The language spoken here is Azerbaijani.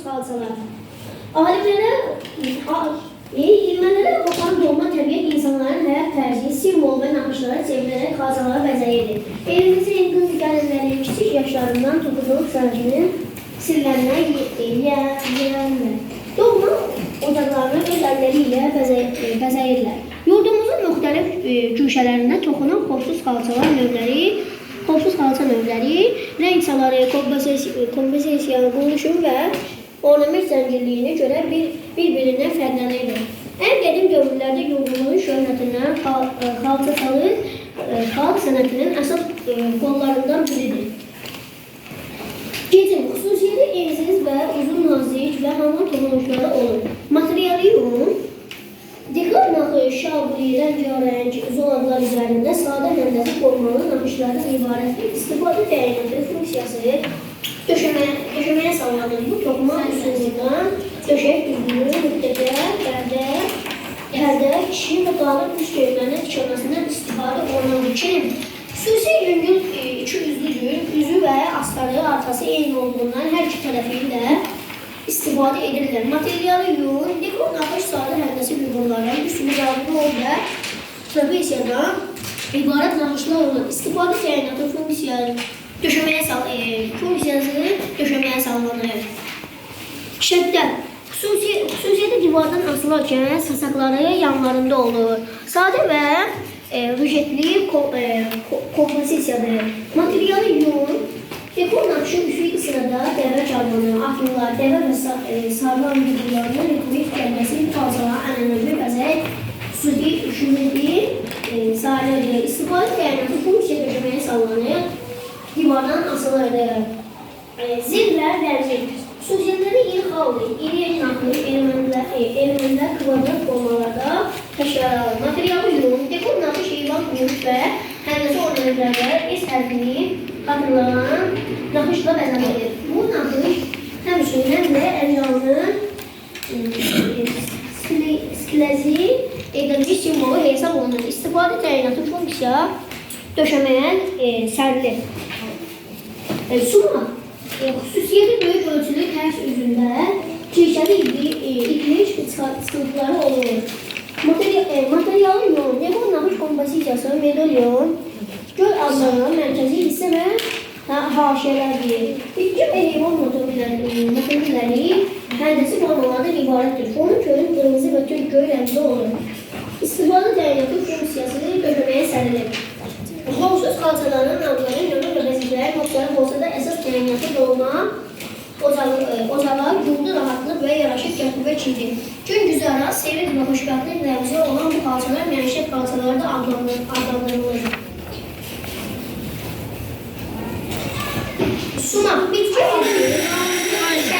xalçalar. Alimlərə, ilmələrə baxan doğma təbiət insanların həyat tərzi, simvol və naxışlara çevrilərək xalçaları bəzəyirdi. Evimizin qız gəlinləri kiçik yaşlarından toxuculuq sənətinin sirlərinə yiyələnirlər. Doğma ocaqlarını öz əlləri ilə bəzəyirlər. Yurdumuzun müxtəlif güşələrində toxunan xovsuz xalçalar növləri, rəng saları, kompozisiya, quruluşu və ornament zənginliyinə görə bir-birindən fərqlənirdi. Ən qədim dövrlərdə yurdumuzun şöhrətindən xalçaçılıq xalq sənətinin əsas qollarından biridir. Gecim xüsusiyyəti ensiz və uzun nazik və hamar toxunuşları olur. Materialı yun, dekor naxış, şabuli, rəngarəng zolaqlar üzərində sadə həndəsi formalı naxışlardan ibarətdir. İstifadə təyinatı funksiyası döşəməyə sallanır. Bu toxuma üsulundan döşək düzgünü, müttəqə, pərdə, kişi və qadın üst geyimlərinin tikilməsindən istifadə olunur. Kilim xüsusi yüngül iki üzlüdür. Üzü və astarı arxası eyni olduğundan hər iki tərəfi də istifadə edirlər. Materialı yun, dekor naxış sadə həndəsi figurlardan, üstünü rol və trapesiyadan ibarət naxışlar olur. İstifadə təyinatı funksiyası döşəməyə sallanır. Şəbdəl xüsusiyyəti divardan asılarkən sasaqları yanlarında olur. Sadə və rüjetli kompozisiyadır. Materialı yun, dekor naxışı üfüqi sırada dəvə karvanı, atlılar, dəvə və sarılan figurlarının ritmik gəlməsi xalçaların ənənəvi bəzək xüsusiyyəti sayılır. İstifadə təyinatı funksiya döşəməyə sallanır, divardan asılırdı. Zil və vərzil xüsusiyyətləri iri xaldır, iri naxış, elementlər kvadrat formalarda təkrarlanır. Materialı yun, dekor naxış, heyvan, quş və həndəsi ornamentlərdə S hərfini xatırladan naxışla bəzənilir. Bu naxış həm suyun, həm də əncamının stilezi edilmiş simvolu hesab olunur. İstifadə təyinatı funksiya döşəməyə sərilir. Suma xüsusiyyəti böyük ölçülü tərs üzündə kirşəli iplik çıxıntıları olur. Materialı yun, dekor naxış kompozisiyası, medalyon, göl adlanan mərkəzi hissə və haşiyələrdir. Bitki və heyvan motifləri həndəsi formalardan ibarətdir. Fonu kölün qırmızı və tünd göy rəngdə olur. İstifadə təyinatı funksiyası döşəməyə sərilir. Xovsuz xalçaların adları, növü və vəzifələri müxtəlif olsa da əsas təyinatı dolma ocağa, yurdu rahatlıq və yaraşıq gətirmək idi. Gün güzəran, sevinc və xoşbəxtlik rəmzi olan bu xalçalar məişət xalçaları da adlandırılır. Sumaq bitki adını